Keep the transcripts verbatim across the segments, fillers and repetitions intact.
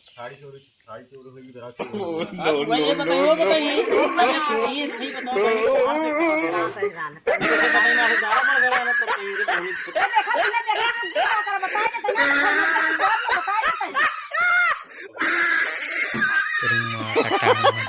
साड़ी चोरी, साड़ी चोरी होई, जरा चोरी होई। No, no, no, no। ये बताइए, ये बताइए। तेरी माँ का टांग।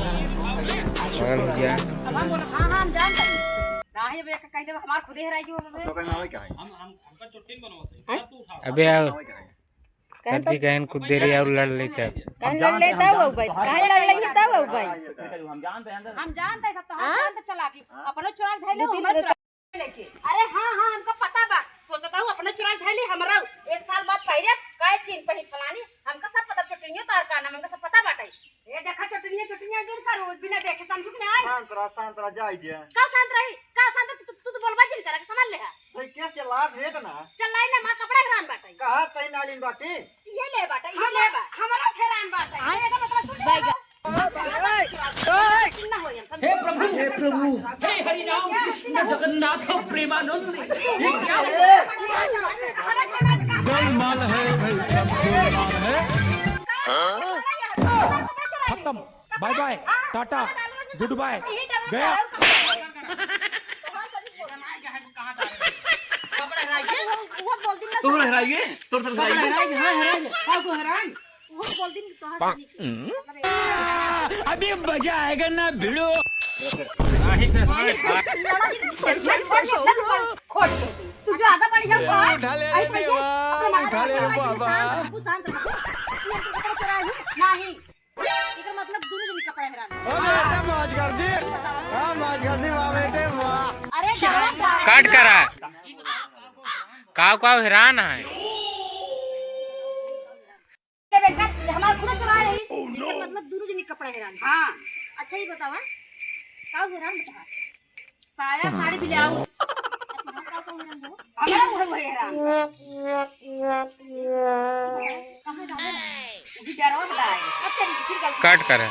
पागल हो गया। अब हम बोला, हाँ, हाँ, हम जानते हैं। ना ही अब एक कह देब, हमार खुदे हेराई गयो हमें। तो कहना है क्या है? हम, हम, हमका चुट्टी बनवाते हैं। हैं? तू उठा। अबे आओ। कहन सर जी तो कहन कुछ देरी और लड़ लेते हैं। कहन लड़ लेता हो भाई, कहन लड़ लेता हो भाई। हम जानते हैं, हम जानते हैं सब तो, हम हाँ? जानते चला कि अपनो चुराई धैले, दो तीन हमरो गो चुराई लेके। अरे हाँ, हाँ, हमका पता बा। सोचता हूँ अपनो चुराई धैले, हमरा एक साल बाद पहिरे, काय चीन पहिर फलानी, हमका सब पता, चुटियो तार का नाम, हमका सब पता बा। थोड़ा शांत रह जाए दे। का शांत रही? का शांत? तू, तू तो बोलबा जिन करे, समझ ले हा। भाई, के चिल्लात है इतना? चिल्लाई ना, माँ कपड़ा हेरान बाटे। कहा तई नालिन बाटे? ये ले बाटे, ये हम, ले बा। हमरा हेरान बाटे। ये एकर मतलब सुन ले। बैगा। ना हो ये, समझ हे प्रभु, हे प्रभु। हे हरि राम कृष्ण जगन्नाथ प्रेमानंद, ये क्या है? गोलमाल है भाई, सब गोलमाल है। खत्म। Bye bye, tata, goodbye, गया। तोहर हेराई गे? तोर सब हेराई गे? हाँ, हेराई गे। का को हेराई? अभी मजा आएगा ना भिड़ो। तू ज्यादा बढ़िया बात। उठा ले रे देवा, उठा ले रे बाबा। शांत रहो। ये तो कपड़ा चुराए हूँ। नहीं। एकर मतलब दुनो जनी कपड़ा हेरान। अबे बेटा, मौज कर दी। हाँ, मौज कर दी, वाह बेटे, वाह। अरे, काट करा। काव काव हेरान है। ये बेटा, ये हमार पूरा चुरा रही। एकर मतलब दुनो जनी कपड़ा हेरान। हाँ। अच्छा, ये बतावा, काव हेरान बता। साया, साड़ी, ब्लाउज। हमरा उहे, उहे हेरान। कहाँ जावे? वो भी डरवा बता। अब तेरी फिर गलती। काट करे।